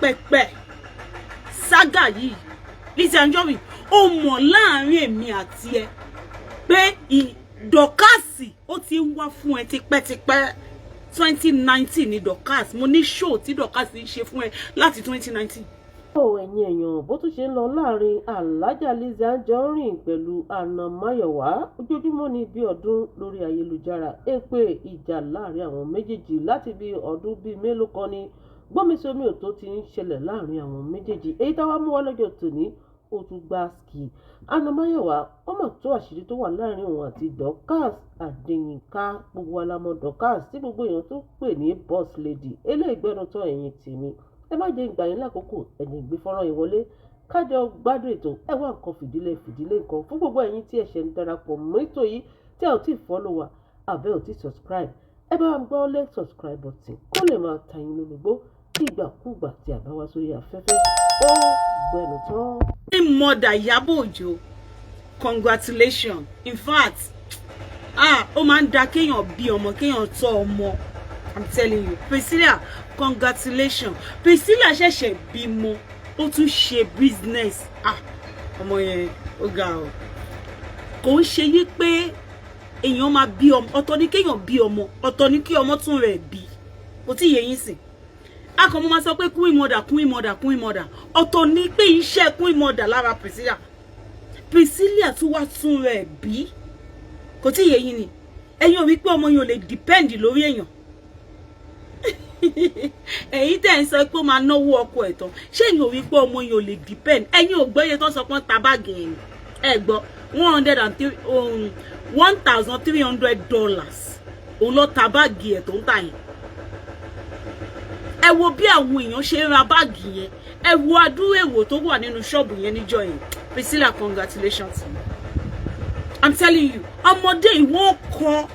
pẹpẹ saga yìí, Lizzy Anjorin, ó mọ̀ láàrin èmi àti ẹ pé Dorkas ó ti ń wá fún ẹ tipẹ́tipẹ́. 2019 ní Dorkas, mo ní show tí Dorkas ń ṣe fún ẹ láti 2019. Ó ẹ̀yin èèyàn, bó tún ṣe ń lọ láàrin Alhaja Lizzy Anjorin pẹ̀lú Hannah Mayowa, ojoojúmọ́ ní bí ọdún lórí ayélujára, èpè ìjà láàrin àwọn méjèèjì láti bí ọdún bíi mélòó kan ní gbọ́nmisọ́mi ò tó ti ń ṣẹlẹ̀ láàrin àwọn méjèèjì. Èyí táwa mú wá lọ́jọ́ tòní, ó tún gbá ski. Hannah Mayowa, ó mà tó àṣírí tó wà láàrin òun àti Dorkas Adéyínká. Gbogbo wa la mọ̀ Dorkas tí gbogbo èèyàn tó pè ní Boss Lady. Eléyìí gbẹ́nu tán. Ẹ̀yìn tèmi, ẹ má jẹ́ ìgbà yín lákòókò, ẹ̀yìn ìgbé fọ́nrán yìí wọlé, kájọ gbádùn ètò. Ẹ wá nǹkan fìdílé fìdílé nǹkan. Fún gbogbo ẹ̀yin tí ẹ ṣẹ̀ ń darapọ̀ mọ́ ètò yìí, tí ẹ ò tí ì follow wa àbẹ́ ò tí subscribe, ẹ bá wa gbọ́ lé subscribe button kó lè máa ta yín lólobó ìgbàkúgbà tí a bá wá sórí afẹ́fẹ́. Ó gbẹnu tán. Mother Ìyábọ̀ Òjó, congratulations. In fact, ah, ó máa ń da kéèyàn bí ọmọ, kéèyàn tọ́ ọmọ. I'm telling you, Priscilla, congratulations. Priscilla ṣẹ̀ṣẹ̀ bímọ, ó tún ṣe business. Ah, ọmọ yẹn ó ga ọ. Kò ń ṣe yí pé èèyàn máa bí ọmọ. Ọ̀tọ̀ ní kéèyàn bí ọmọ, ọ̀tọ̀ ní kí ọmọ tún rẹ̀ bí. Kò tí ì yé yín sìn. Akọ̀ mo máa sọ pé queen mother, queen mother, queen mother. Ọ̀tọ̀ ní pé iṣẹ́ queen mother lára Priscilla. Priscilla tún wá tún rẹ̀ bí. Kò tí ì yé yín ni. Ẹ̀yin ò wí pé ọmọ yẹn ò lè depend lórí èèyàn. Ẹ̀yin tẹ́ ń sọ pé ó máa náwó ọkọ ẹ̀ tán, ṣé ẹ̀yin ò wí pé ọmọ yẹn ò lè depend? Ẹ̀yin ò gbọ́ iye tó ń sọ pé wọ́n ta báàgì yẹn ni. Ẹ gbọ́, 103, $1,300 òun ló ta báàgì ẹ̀ tó ń tà yẹn. Ẹ wo bí àwọn èèyàn ṣe ń ra báàgì yẹn. Ẹ wo adúrú èrò tó wà nínú ṣọ́ọ̀bù yẹn níjọ́ yẹn. Priscilla, congratulations. I'm telling you, ọmọdé ìwọ̀n kọ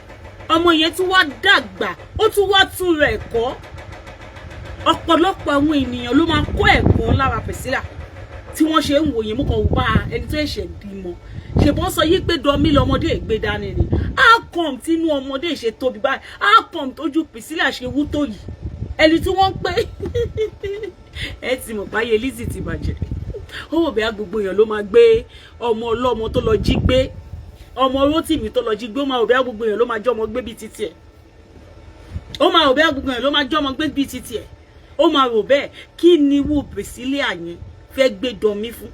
ọmọ yẹn tún wá dàgbà, ó tún wá tún rẹ̀ kọ́. Ọ̀pọ̀lọpọ̀ àwọn ènìyàn ló máa kọ́ ẹ̀kọ́ lára Priscilla tí wọ́n ṣe ń wò yẹn. Mú kàn wá ẹni tó ṣẹ̀ṣẹ̀ bímọ, ṣèbọn sọ yí pé dọmí lọmọdé ìgbé dání ni. How come tínú ọmọdé ṣe tóbi báyìí? How come tójú Priscilla ṣe wú tó yìí? Ẹni tí wọ́n ń pè, ẹ ti mọ̀ páyé Lizzy ti bàjẹ́. Ó wò bẹ́ẹ̀, gbogbo èèyàn ló máa gbé ọmọ ọlọ́mọ tó lọ jí gbé, ọmọ Rótìmí tó lọ jí gbé. Ó máa wò bẹ́ẹ̀, gbogbo èèyàn ló máa jọ́ ọmọ gbé bíi titi ẹ̀. Ó máa wò bẹ́ẹ̀, gbogbo èèyàn ló máa jọ́ ọmọ gbé bíi titi ẹ̀. Ó máa rò bẹ́ẹ̀. Kí ni wù Priscilla yẹn fẹ́ gbé dọ̀mí fún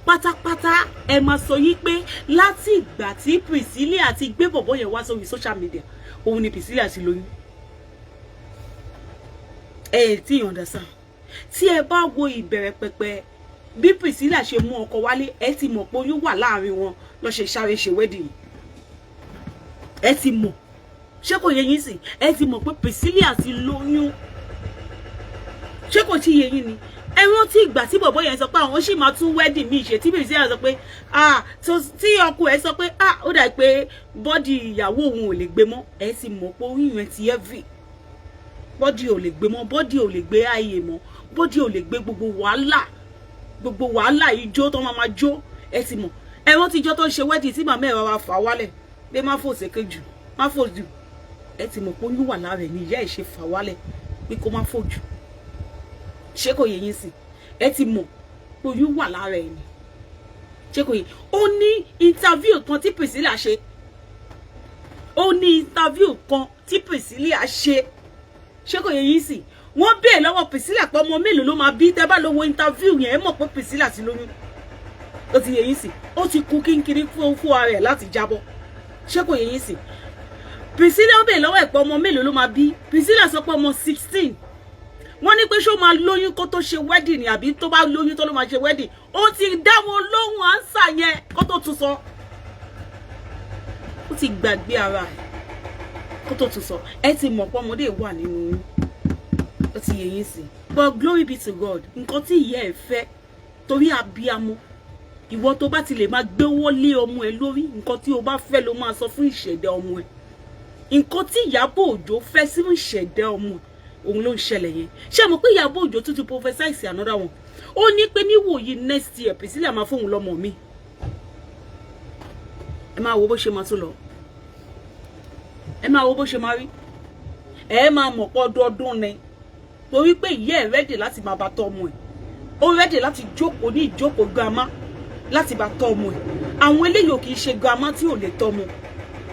pátápátá? Ẹ máa sọ yí pé láti ìgbà tí Priscilla ti gbé bọ̀bọ̀ yẹn wá sórí social media, òun ni Priscilla ti lóyún. Ẹ tí you understand? Tí ẹ bá wo ìbẹ̀rẹ̀ pẹ̀pẹ̀ bí Priscilla ṣe mú ọkọ wálé, ẹ ti mọ̀ pé oyún wà láàrin wọn. Lọ ṣe sáré ṣe wedding, ẹ ti mọ̀. Ṣé kò yé yín sí? Ẹ ti mọ̀ pé Priscilla ti lóyún. Ṣé kò tí yé yín ni? Ẹ rántí ìgbà tí bọ̀bọ̀ yẹn sọ pé àwọn sì máa tún wedding míì ṣe, tí Priscilla sọ pé, ah, tí ọkọ ẹ sọ pé, ah, ó dà pé body ìyàwó òun ò lè gbé mọ́. Ẹ ti mọ̀ pé oyún yẹn ti heavy, body ò lè gbé mọ́, body ò lè gbé ààyè mọ́, body ò lè gbé gbogbo wàhálà, gbogbo wàhálà ijó tó máa jó. Ẹ ti mọ̀. Ẹ rántí ijó tó ń ṣe wedding tí màmá ẹ̀ wá fà wálẹ̀ pé má fò sékè jù, má fò jù. Ẹ ti mọ̀ pé oyún wà lára ẹ̀ ní ìyá ẹ̀ ṣe fà wálẹ̀ pé kó má fò jù. Ṣé kò yé yín sí? Ẹ ti mọ̀ pé oyún wà lára ẹ̀ ni. Ṣé kò yé? Ó ní interview kan tí Priscilla ṣe, ó ní interview kan tí Priscilla ṣe. Ṣé kò yé yín sí? Wọ́n béèrè lọ́wọ́ Priscilla pé ọmọ mélòó ló máa bí. Tẹ́ bá lọ wo interview yẹn, ẹ mọ̀ pé Priscilla ti lóyún. Ó ti yé yín sí? Ó ti kú kínkínní fún ara ẹ̀ láti jábọ́. Ṣé kò yé yín sí? Priscilla, ó béèrè lọ́wọ́ ẹ̀ pé ọmọ mélòó ló máa bí. Priscilla sọ pé ọmọ 16. Wọ́n ní pé ṣó máa lóyún kó tó ṣe wedding ni, àbí tó bá lóyún tó ló máa ṣe wedding? Ó ti dá wọn lóhùn answer yẹn kó tó tún sọ. Ó ti gbàgbé ara ẹ̀ kó tó tún sọ. Ẹ ti mọ̀ pé ọmọdé wà nínú yín. Ó ti yé yín sí? But glory be to God, nǹkan tí ìyá ẹ̀ fẹ́, torí abiyamọ, ìwọ tó bá ti lè máa gbéwó lé ọmọ ẹ lórí, nǹkan tí o bá fẹ́ ló máa sọ fún ìṣẹ̀dá ọmọ ẹ. Nǹkan tí Ìyábọ̀ Òjó fẹ́ sínú ìṣẹ̀dá ọmọ ẹ, òun ló ń ṣẹlẹ̀ yẹn. Ṣé mo pé Ìyábọ̀ Òjó tún ti prophesy another one? Ó ní pé níwòyí next year, Priscilla máa fóun lọ́mọ mi. Ẹ máa wo bó ṣe máa tún lọ, ẹ máa wo bó ṣe máa rí. Ẹ máa mọ̀ pọ̀ ọdọọdún ni. Torí pé ìyá ẹ̀ ready láti máa bá tọ́ ọmọ ẹ̀, ó ready láti jókòó ní ìjókòó grandma láti bá tọ́ ọmọ ẹ̀. Àwọn eléyìí ò kì í ṣe grandma tí ò lè tọ́ ọmọ.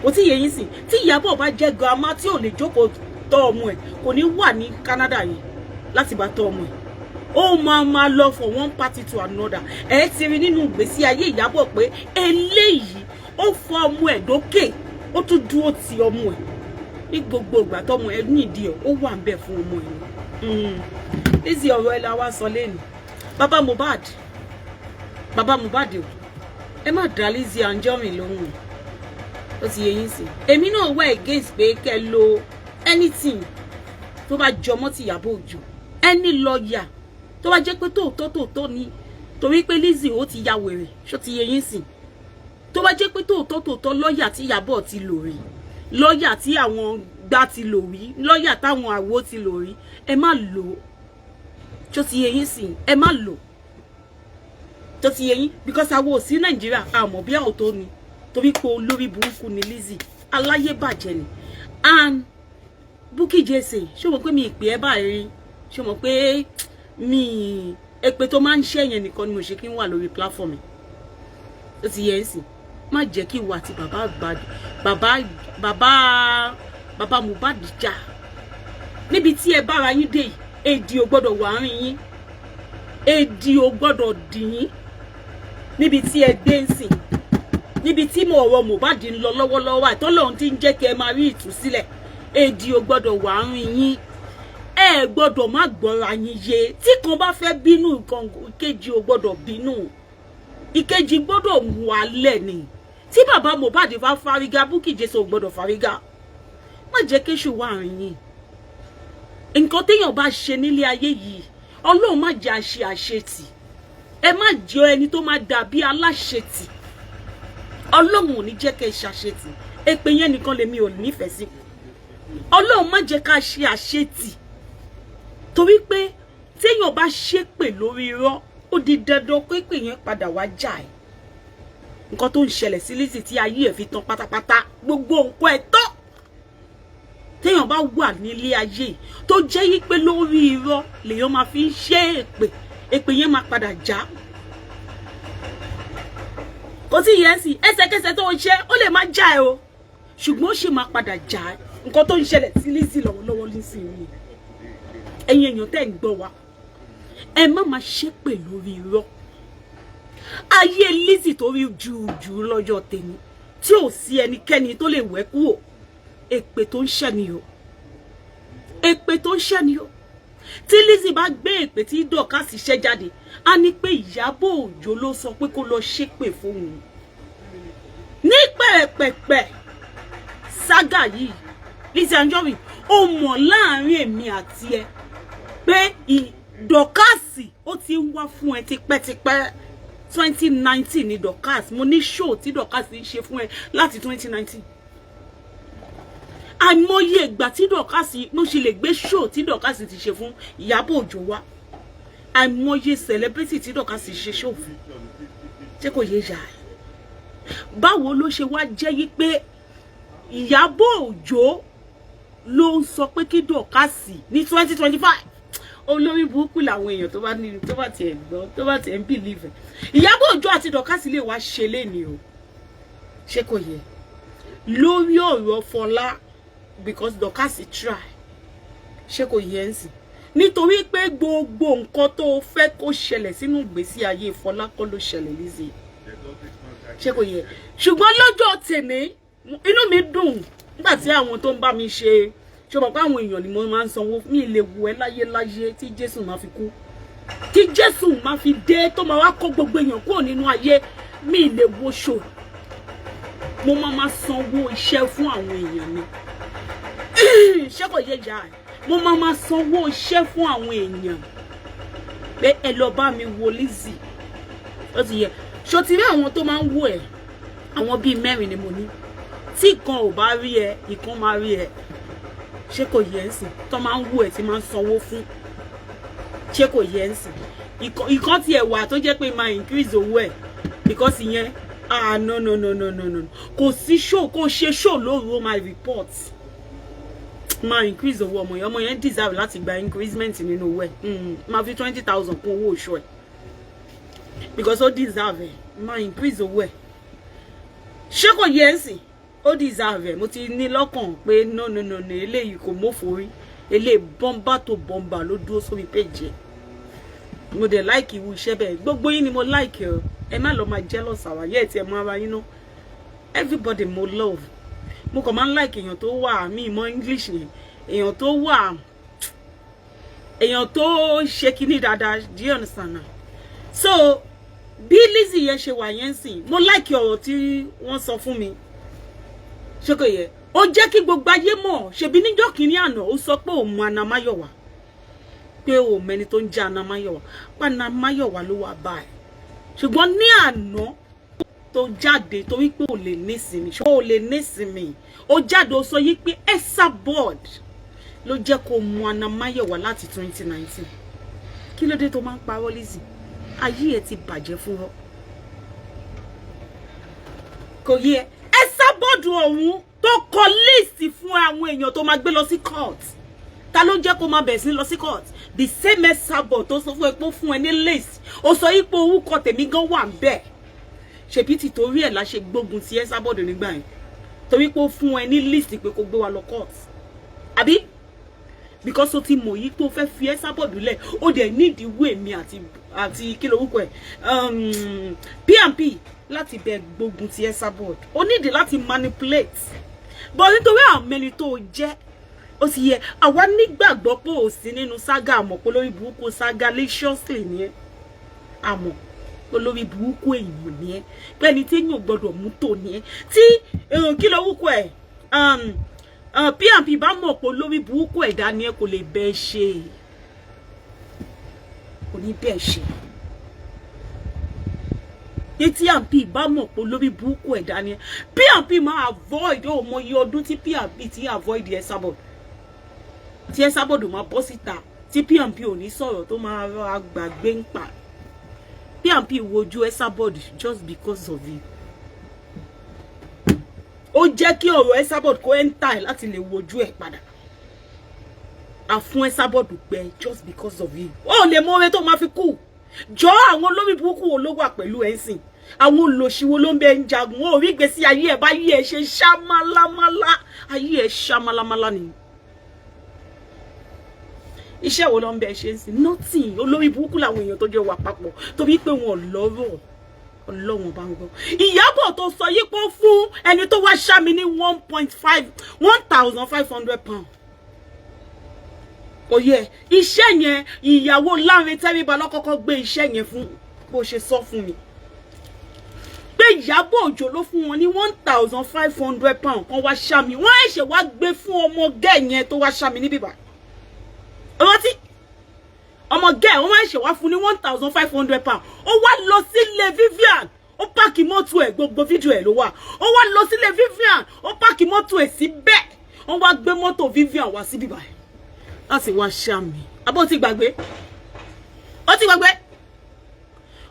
Kò tí yẹ yín sìn? Tí Ìyábọ̀ bá jẹ́ grandma tí ò lè jókòó tọ́ ọmọ ẹ̀, kò ní wà ní Canada yìí láti bá tọ́ ọmọ ẹ̀. Ó máa máa lọ from one party to another. Ẹ ti rí nínú ìgbésí ayé Ìyábọ̀ pé eléyìí, ó fọ ọmọ ẹ̀ dókè, ó tún dúró ti ọmọ ẹ̀ ní gbogbo ìgbà tọmọ ẹ̀ nídìí ẹ̀, ó wà ń bẹ̀ fún ọmọ ẹ̀. Lizzy, ọ̀rọ̀ ẹ̀ la wá sọ lẹ́nu. Bàbá Mohbad, bàbá Mohbad o, ẹ má dá Lizzy Anjorin lóhùn. Ó ti yẹ yín sí? Èmi náà wà against pé kẹ́ lo anything tó bá jọmọ́ ti Ìyábọ̀ Òjó, any lawyer, tó bá jẹ́ pé tòótọ́ tòótọ́ ni, torí pé Lizzy ó ti ya wèrè. Ṣó ti yẹ yín sìn? Tó bá jẹ́ pé tòótọ́ tòótọ́, lọ́ọ̀yà tí Ìyábọ̀ ti lò rí, lọ́ọ̀yà tí àwọn gbá ti lò rí, lọ́ọ̀yà táwọn àwo ti lò rí, ẹ má lò ó. Ṣó ti yẹ yín sìn? Ẹ má lò. Tó ti yẹ yín? Because àwọn ò sí Nàìjíríà, àmọ́ bí àwọn tó ni, torí pé olórí burúkú ni Lizzy, aláyébàjẹ́ ni. And Bukky Jesse, ṣé o mọ̀ pé mi ìpè ẹ́ báyìí rí? Ṣé o mọ̀ pé mi èpè tó máa ń ṣe yẹn nìkan ni mo ṣe kí n wà lórí platform? Ó ti yẹ ẹ́ sìn? Má jẹ́ kí ìwà àti bàbá bàbá bàbá bàbá Mohbad jà níbi tí ẹ bára yín dé yìí. Èdì ò gbọ́dọ̀ wà árín yín, èdì ò gbọ́dọ̀ dì yín níbi tí ẹ dé ń sìn, níbi tí mo ọ̀rọ̀ Mohbad ń lọ lọ́wọ́lọ́wọ́, àtọ́lọ́run ti ń jẹ́ kí ẹ máa rí ìtúsílẹ̀. Èdì ò gbọ́dọ̀ wà árín yín. Ẹ gbọ́dọ̀ má gbọ́ra yín yé. Tí kan bá fẹ́ bínú, nǹkan ìkejì ò gbọ́dọ̀ bínú, ìkejì gbọ́dọ̀ mú alẹ́ ni. Tí bàbá Mohbad bá fárígá, Bukky Jesse ò gbọ́dọ̀ fárígá. Má jẹ́ kéṣù wà àárín yín. Nǹkan téèyàn bá ṣe nílé ayé yìí, Ọlọ́run má jẹ́ àṣe àṣetì. Ẹ má jẹ́ ẹni tó má dàbí aláṣetì. Ọlọ́run ò ní jẹ́ kẹ́ ẹ ṣàṣetì. Èpè yẹn nìkan lèmi ò nífẹ̀ẹ́ sí. Ọlọ́run má jẹ́ ká ṣe àṣetì, torí pé téèyàn bá ṣépè lórí irọ́, ó di dandan pé pè yẹn padà wá jà ẹ́. Nǹkan tó ń ṣẹlẹ̀ sí Lizzy tí ayé ẹ̀ fi tán pátápátá, gbogbo nǹkan ẹ̀ tán, téèyàn bá wà nílé ayé tó jẹ́ yí pé lórí irọ́ lèèyàn máa fi ń ṣe èpè, èpè yẹn máa padà já. Kò tí yẹn sì ẹsẹ̀kẹsẹ̀ tó ń ṣe, ó lè má já ẹ o, ṣùgbọ́n ó ṣì máa padà já. Nǹkan tó ń ṣẹlẹ̀ sí Lizzy lọ́wọ́lọ́wọ́ nísìnyí, ẹ̀yin èèyàn tẹ́ ń gbọ́ wa, ẹ má máa ṣépè lórí irọ́. Ayé Lizzy tó rí jùjù lọ́jọ́ tèmi, tí ò sí ẹnikẹ́ni tó lè wẹ́ kúrò, èpè tó ń ṣẹ́ ni o, èpè tó ń ṣẹ́ ni o. Tí Lizzy bá gbé èpè tí Dorkas ṣẹ́ jáde, á ní pé Ìyábọ̀ Òjó ló sọ pé kó lọ ṣépè fóun ní pẹ̀rẹ̀pẹ̀pẹ̀. Saga yìí, Lizzy Anjorin, ó mọ̀ láàrin èmi àti ẹ pé Dorkas ó ti ń wá fún ẹ tipẹ́tipẹ́. 2019 ni Dorkas, mo ní show tí Dorkas ń ṣe fún ẹ láti 2019. Àìmọye ìgbà tí Dorkas ló ṣe lè gbé show tí Dorkas ti ṣe fún Ìyábọ̀ Òjó wá, àìmọye celebrity tí Dorkas ṣe show fún. Ṣé kò yé yà ẹ́? Báwo ló ṣe wá jẹ́ yí pé Ìyábọ̀ Òjó ló ń sọ pé kí Dorkas ní 2025? Olórí burúkú làwọn èèyàn tó bá ní, tó bá tiẹ̀ gbọ́, tó bá tiẹ̀ ń believe ẹ̀. Ìyábọ̀ Òjó àti Dorkas lè wá ṣe léni o. Ṣé kò yẹ lórí ọ̀rọ̀ Fọlá? Because Dorkas try. Ṣé kò yẹ ń sìn? Nítorí pé gbogbo nǹkan tó fẹ́ kó ṣẹlẹ̀ sínú ìgbésí ayé Fọlá kọ́ ló ṣẹlẹ̀, Lizzy. Ṣé kò yẹ? Ṣùgbọ́n lọ́jọ́ tèmi, inú mi dùn nígbà tí àwọn tó ń bá mi ṣe. Ṣe mọ̀ pé àwọn èèyàn ni mo máa ń sanwó mi lè wù ẹ́ láyé láyé, tí Jésù máa fi kú, tí Jésù máa fi dé, tó máa wá kó gbogbo èèyàn kúrò nínú ayé, mi lè wo ṣò. Mo máa máa sanwó iṣẹ́ fún àwọn èèyàn ni. Ṣé kò yẹ ìyá ẹ? Mo máa máa sanwó iṣẹ́ fún àwọn èèyàn pé ẹ lọ bá mi wo Lizzy. Ó ti yẹ? Ṣó ti rí àwọn tó máa ń wò ẹ? Àwọn bíi mẹ́rin ni mo ní. Tí ìkan ò bá rí ẹ, ìkan máa rí ẹ. Ṣé kò yẹ ń sìn? Tó máa ń wò ẹ, tí máa ń sanwó fún. Ṣé kò yẹ ń sìn? Ìkan tiẹ̀ wà tó jẹ́ pé máa increase owó ẹ̀, because ìyẹn, ah, no, no, no, no, no, no, kò sí show, kò ṣe show lóru, ó máa report. Máa increase owó ọmọ yẹn. Ọmọ yẹn deserve láti gba increment nínú owó ẹ̀. Máa fi 20,000 kún owó oṣù ẹ̀ because ó deserve ẹ̀. Máa increase owó ẹ̀. Ṣé kò yẹ ẹ́ sìn? Ó deserve ẹ̀. Mo ti ní lọ́kàn pé no, no, no, no, eléyìí kò mófo rí. Eléyìí, bọ́mbà tó bọ́mbà ló dúró sórí péjì ẹ̀. Mo dẹ̀ like irú iṣẹ́ bẹ́ẹ̀. Gbogbo yín ni mo like o. Ẹ má lọ máa jealous àwáyé ẹ̀ tí ẹ mọ ara yín ná. Everybody mo love. Mo kàn máa ń like èèyàn tó wà mí mọ English yẹn, èèyàn tó wà, èèyàn tó ṣe kíní dáadáa. Do you understand now? So bí Lizzy yẹn ṣe wà yẹn sìn, mo like ọ̀rọ̀ tí wọ́n sọ fún mi. Ṣé kò yẹ? Ó jẹ́ kí gbogbo ayé mọ̀. Ṣebí níjọ́ kìíní àná, ó sọ pé òun mọ Anamáyọ̀wá, pé òun mẹni tó ń jẹ́ Anamáyọ̀wá, pé Anamáyọ̀wá ló wà báyìí. Ṣùgbọ́n ní àná tó jáde, torí pé ò lè nísinmi, ṣé ò lè nísinmi, ó jáde, ó sọ yí pé Esabod ló jẹ́ kó mú Anamáyọ̀wá láti 2019. Kí ló dé tó máa ń parọ́, Lizzy? Ayé ẹ ti bàjẹ́ fún ọ. Kò yẹ. Esabod ọ̀hún tó kọ list fún àwọn èèyàn tó máa gbé lọ sí court, ta ló jẹ́ kó máa bẹ̀rẹ̀ sí lọ sí court? The same Esabod tó sọ fún ẹ pé ó fún ẹ ní list, ó sọ yí pé orúkọ tèmi gan wà ń bẹ̀. Ṣèbí tìtorí ẹ̀ la ṣe gbógun ti Esabod nígbà yẹn, torí pé ó fún ẹ ní list pé kó gbé wa lọ court, àbí? Because ó ti mọ̀ yí pé ó fẹ́ fi Esabod lẹ̀, ó dẹ̀ nídìí wú èmi àti kí lorúkọ ẹ̀, PNP, láti bẹ gbógun ti Esabod. Ó nídìí láti manipulate, but nítorí àwọn ẹni tó jẹ́, ó ti yẹ àwa nígbàgbọ́ pé ò sí nínú saga. Àmọ́ pé lórí burúkú saga liciously ni ẹ. Àmọ́ pé lórí burúkú èèyàn ni ẹ, pé ẹni tí èèyàn gbọ́dọ̀ mú tò ní ẹ. Tí kí lorúkọ ẹ, PNP bá mọ̀ pé lórí burúkú ẹ̀dá ni ẹ, kò lè bẹ́ẹ̀ ṣe, kò ní bẹ́ẹ̀ ṣe. Ní tí PNP bá mọ̀ pé lórí burúkú ẹ̀dá ni ẹ, PNP máa avoid. Ó mọ iye ọdún tí PNP ti avoid Esabod, tí Esabod máa bọ́ síta, tí PNP ò ní sọ̀rọ̀, tó máa rọra gbàgbé ń pa PNP wojú Esabod just because of you. Ó jẹ́ kí ọ̀rọ̀ Esabod kó enter láti lè wojú ẹ̀ padà àfún Esabod gbẹ just because of you. Ó lè mọ oore tó máa fi kú jọ. Àwọn olórí burúkú wo ló wà pẹ̀lú ẹ̀ ń sìn? Àwọn olòṣì wo ló ń bẹ ń jagun? Ó rí ìgbésí ayé ẹ̀ bá yí ẹ̀ ṣe ṣámálámálá, ayé ẹ̀ ṣámálámálá ni. Iṣẹ́ wo ló ń bẹ ṣe ń sìn? Nothing. Olórí burúkú làwọn èèyàn tó jẹ́ wà papọ̀, torí pé wọn ò lọ́rọ̀. Ọlọ́wọ́n bá ń gbọ́. Ìyábọ̀ tó sọ yí pé fún ẹni tó wá ṣá mi ní 1.5, £1,500. Òye iṣẹ́ yẹn, ìyàwó Lánrẹ Tẹ́ríba lọ́kọ́kọ́ gbé iṣẹ́ yẹn fún. Bó ṣe sọ fún mi pé Ìyábọ̀ Òjó ló fún wọn ní £1,500 kan wá ṣá mi, wọ́n ẹ̀ṣẹ̀ wá gbé fún ọmọ gẹ́ yẹn tó wá ṣá mi níbí bá. Rántí ọmọ gẹ́, wọ́n ẹ̀ṣẹ̀ wá fún ní £1,500. Ó wá lọ sílé Vivian, ó park mọ́tò ẹ̀. Gbogbo fídíò ẹ̀ ló wà. Ó wá lọ sílé Vivian, ó park mọ́tò ẹ̀ síbẹ̀. Wọ́n wá gbé mọ́tò Vivian wá síbí báyìí láti wá ṣá mi. Abó ti gbàgbé, ó ti gbàgbé,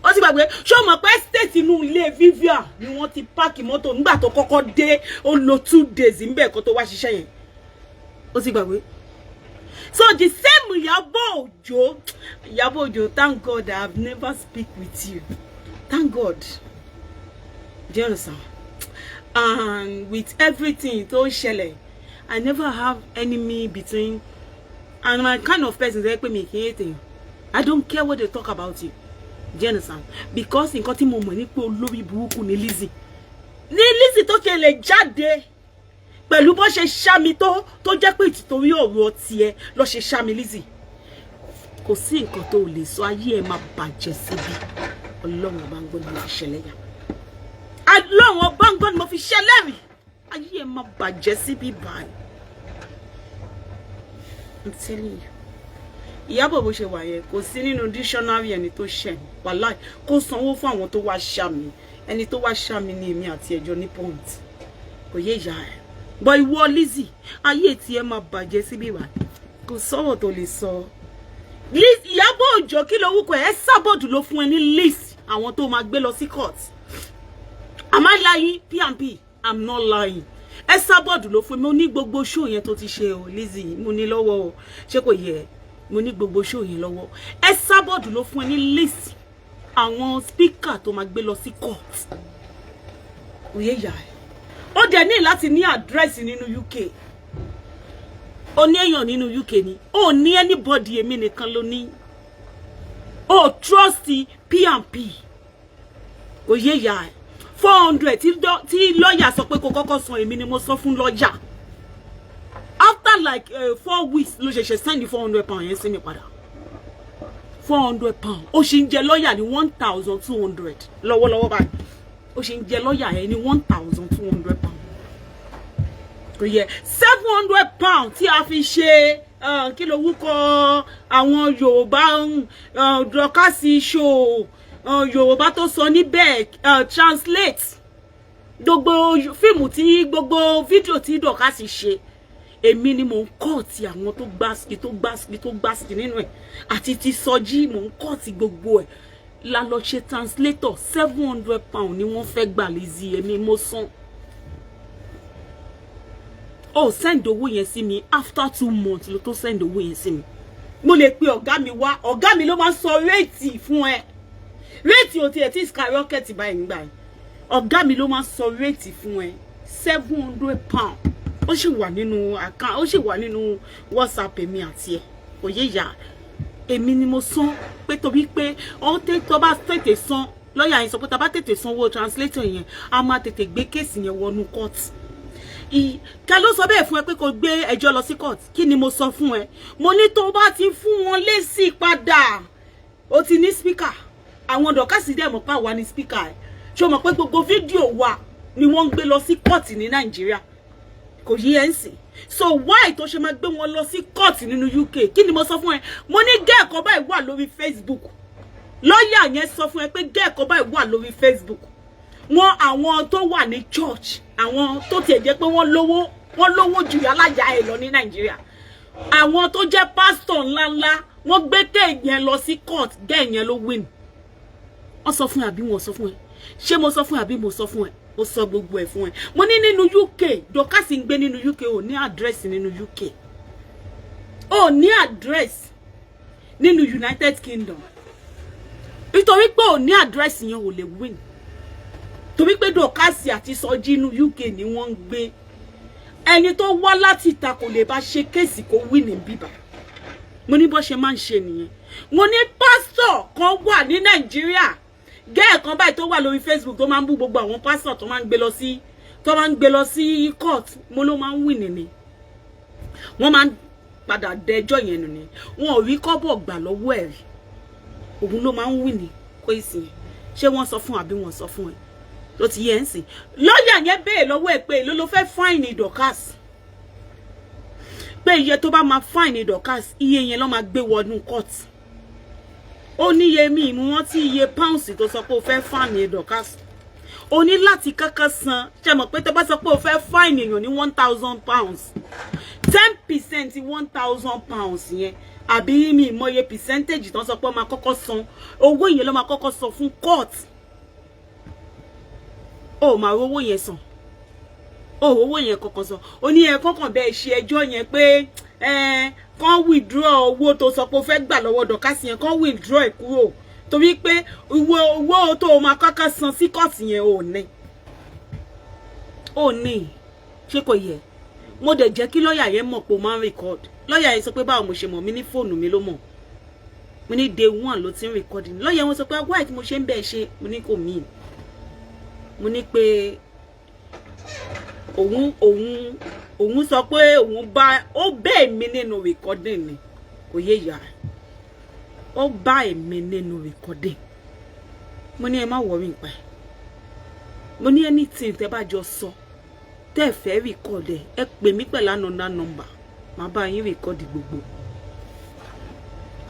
ó ti gbàgbé. Ṣé o mọ̀ pé state inú ilé Vivian ni wọ́n ti park mọ́tò nígbà tó kọ́kọ́ dé? Ó lò 2 days ńbẹ̀ kó tó wá ṣiṣẹ́ yẹn. Ó ti gbàgbé. So the same Ìyábọ̀ Òjó, Ìyábọ̀ Òjó, thank God I have never speak with you. Thank God. Do you understand? And with everything tó ń ṣẹlẹ̀, I never have enemy between, and my kind of person ṣe pé mi kì í hate èèyàn. I don't care what they talk about you. Do you understand? Because nǹkan tí mo mọ̀ ní pé olórí burúkú ni Lizzy. Ní Lizzy tó ṣe lè jáde pẹ̀lú bó ṣe ṣá mi, tó jẹ́ pé ìtìtorí ọ̀rọ̀ tiẹ̀ ló ṣe ṣá mi. Lizzy, kò sí nǹkan tó lè sọ, ayé ẹ máa bàjẹ́ síbi. Ọlọ́run ọba ń gbọ́ ni mo fi ṣẹlẹ̀ yà. Ọlọ́run ọba ń gbọ́ ni mo fi ṣẹlẹ́rìí. Ayé ẹ máa bàjẹ́ síbi báyìí. I'm telling you. Ìyábọ̀, bó ṣe wà yẹn, kò sí nínú dictionary ẹni tó ṣẹ̀ mí. Wàláì, kó sanwó fún àwọn tó wá ṣá mi. Ẹni tó wá ṣá mi ní èmi àti ẹjọ́ ní point. Kò yé ìyá ẹ̀ bọ́. Ìwọ Lizzy, ayé tí ẹ máa bàjẹ́ síbí wà, kò sọ̀rọ̀ tó lè sọ. Ìyábọ̀ Òjó, kí lorúkọ ẹ̀, Esabod ló fún ẹ ní list àwọn tó máa gbé lọ sí court. Am I lying, PNP? I'm not lying. Esabod ló fún mi. Mo ní gbogbo show yẹn tó ti ṣe o, Lizzy, mo ní lọ́wọ́ o. Ṣé kò yẹ? Mo ní gbogbo show yẹn lọ́wọ́. Esabod ló fún ẹ ní list àwọn speaker tó máa gbé lọ sí court. Òye yà ẹ, ó dẹ̀ ní láti ní àdírẹ́sì nínú UK. Ó ní èèyàn nínú UK ni? Ó ní anybody? Èmi nìkan ló ní. Ó trust P&P. Òye yà ẹ, 400 tí lọ́ọ̀yà sọ pé kó kọ́kọ́ san, èmi ni mo sọ fún lọ́ọ̀yà. After like 4 weeks ló ṣẹ̀ṣẹ̀ send £400 yẹn sí mi padà. £400, ó ṣì ń jẹ lọ́ọ̀yà ní 1,200 lọ́wọ́lọ́wọ́ báyìí. Ó ṣì ń jẹ lọ́ọ̀yà yẹn ní £1,200. Kò yẹ. £700 tí a fi ṣe, kí ló wúkọ àwọn Yorùbá, Dorcas show, Yorùbá tó sọ níbẹ̀, translate gbogbo fíìmù tí, gbogbo fídíò tí Dorcas ṣe, èmi ni mò ń cut àwọn tó gbásìkì, tó gbásìkì, tó gbásìkì nínú ẹ̀, àti ti Sọjí, mò ń cut gbogbo ẹ̀ la lọ ṣe translator. £700 ni wọ́n fẹ́ gbà, Lizzy. Èmi mo san. Ó send owó yẹn sí mi after 2 months ló tó send owó yẹn sí mi. Mo lè pe ọ̀gá mi wá. Ọ̀gá mi ló máa ń sọ rate fún ẹ. Rate ò tiẹ̀ tí skyrocket báyìí nígbà yẹn. Ọ̀gá mi ló máa ń sọ rate fún ẹ. £700, ó sì wà nínú account, ó sì wà nínú WhatsApp èmi àti ẹ. Kò yé ìyá. Èmi ni mo san pé torí pé ó tẹ tó bá tètè san, lọ́ọ̀yà yẹn sọ pé tá a bá tètè sanwó translator yẹn, a máa tètè gbé case yẹn wọnú court. Ká ló sọ bẹ́ẹ̀ fún ẹ pé kò gbé ẹjọ́ lọ sí court? Kí ni mo sọ fún ẹ? Mo ní tó bá ti fún wọn lésì padà, ó ti ní speaker. Àwọn Dorcas dẹ̀ mọ̀ pé àwa ní speaker ẹ̀. Ṣé o mọ̀ pé gbogbo fídíò wa ni wọ́n ń gbé lọ sí court ní Nàìjíríà? Kò yí ẹ ń sìn. So why tó ṣe máa gbé wọn lọ sí court nínú UK? Kí ni mo sọ fún ẹ? Mo ní gẹ́ẹ̀kọ́ báyìí wà lórí Facebook. Lọ́ọ̀yà yẹn sọ fún ẹ pé gẹ́ẹ̀kọ́ báyìí wà lórí Facebook. Wọn àwọn tó wà ní church, àwọn tó tiẹ̀ jẹ́ pé wọ́n lówó, wọ́n lówó ju alájà ẹ̀ lọ ní Nàìjíríà, àwọn tó jẹ́ pásítọ̀ ńláńlá, wọ́n gbé tẹ̀ yẹn lọ sí court. Gẹ́ẹ̀ yẹn ló win. Wọ́n sọ fún ẹ àbí wọ́n sọ fún ẹ? Ṣé mo sọ fún ẹ àbí mo sọ fún ẹ? Mo sọ gbogbo ẹ fún ẹ. Mo ní nínú UK, Dorcas ń gbé nínú UK, ò ní àdírẹ́sì nínú UK, ò ní àdírẹ́sì nínú United Kingdom. Nítorí pé ò ní àdírẹ́sì yẹn, ò lè win, torí pé Dorcas àti Sọjí inú UK ni wọ́n ń gbé. Ẹni tó wá láti ìta kò lè bá ṣe case kó win ní bíbá. Mo ní bó ṣe máa ń ṣe nìyẹn. Mo ní pásítọ̀ kan wà ní Nàìjíríà, gẹ́ẹ̀ kan báyìí tó wà lórí Facebook, tó máa ń bú gbogbo àwọn pásítọ̀ tó máa ń gbé lọ sí, tó máa ń gbé lọ sí court. Mo ló máa ń win ni. Wọ́n máa ń padà dẹjọ́ yẹn nù ni. Wọn ò rí kọ́bọ̀ gbà lọ́wọ́ ẹ̀ rí. Òun ló máa ń win ní kó ìsìn. Ṣé wọ́n sọ fún àbí wọ́n sọ fún ẹ? Ló ti yẹ ń sìn. Lọ́ọ̀yà yẹn béèrè lọ́wọ́ ẹ̀ pé èló ló fẹ́ fine Dorcas, pé iye tó bá máa fine Dorcas, iye yẹn ló máa gbé wọnú court. Ó níye mi ìmú wọn tí iye pounds tó sọ pé ó fẹ́ fine Dorcas, o ní láti kankan san. Ṣe mọ̀ pé tó bá sọ pé o fẹ́ fine èèyàn ní £1,000, 10% £1,000 yẹn, àbí mi ìmọye percentage tó ń sọ pé ó máa kọ́kọ́ san, owó yẹn ló máa kọ́kọ́ san fún court. Ó máa rówó yẹn san, ó owó yẹn kọ́kọ́ san. Ó ní ẹ kọ́kàn bẹ́ẹ̀ ṣe ẹjọ́ yẹn pé ẹ kàn withdraw owó tó sọ pé ó fẹ́ gbà lọ́wọ́ Dorcas yẹn, kàn withdraw ẹ̀ kúrò, torí pé owó tó o máa kọ́kọ́ san sí kóòtù yẹn, ò ní, ò ní. Ṣé kò yẹ? Mo dẹ̀ jẹ́ kí lọ́ọ̀yà yẹn mọ̀ pé o máa ń record. Lọ́ọ̀yà yẹn sọ pé báwo mo ṣe mọ̀? Mi ní fóònù mi ló mọ̀. Mo ní day one ló ti ń record. Lọ́ọ̀yà wọn sọ pé why tí mo ṣe ń bẹ́ẹ̀ ṣe. Mo ní kò mí. Mo ní pé òun sọ pé òun bá ó bẹ́ẹ̀ mi nínú recording ni. Kò yé ìyá, ó bá èmi nínú recording. Mo ní ẹ má worry nípa ẹ. Mo ní anything tẹ́ bá jọ sọ, tẹ́ ẹ fẹ́ record ẹ, ẹ pè mí pẹ̀lú another number, màá bá yín record gbogbo.